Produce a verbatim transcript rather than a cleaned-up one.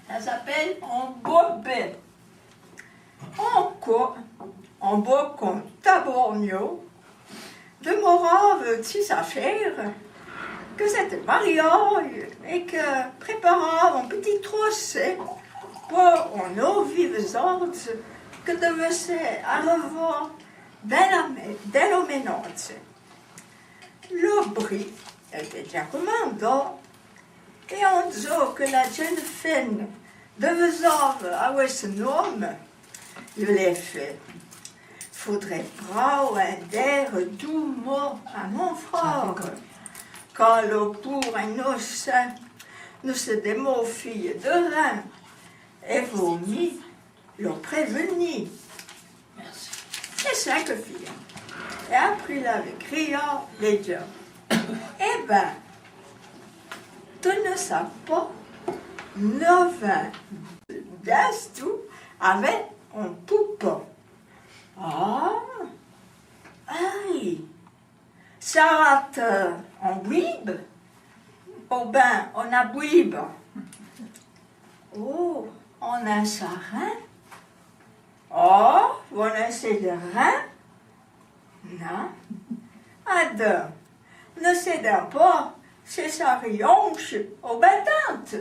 Sa s'appelle on bobet. Onco, on bocon taborgno demeurâve tsi sa fére, que s'étâ mariâye é que préparâve on pti trocè po on novi vezâdze que devessè arrevâ dèn la mé-, dèn lo ménâdze. Lo bri étâ dja comandâ, é on dzor que la djeune fène devessâve avoué sè-n-ome, i l'é fé: Faudrè prâo dîre dou mô a mon frâre, car lo poûre inochin ne sè démâ fî de rin, é vô mi lo préveni. É sin que fia. É aprì l'âve criâ, l'é dî: É bén, te ne sâ pâ, no vin d'Èstou avoué on poupon. Ah, ai, sarâ-te on bouibe, ou bén ona bouibe? Oh, on n'in sâ rin. Oh, vo n'in sède rin? Non. Adon, ne sèdon pâ se sarî onche ou bén tante.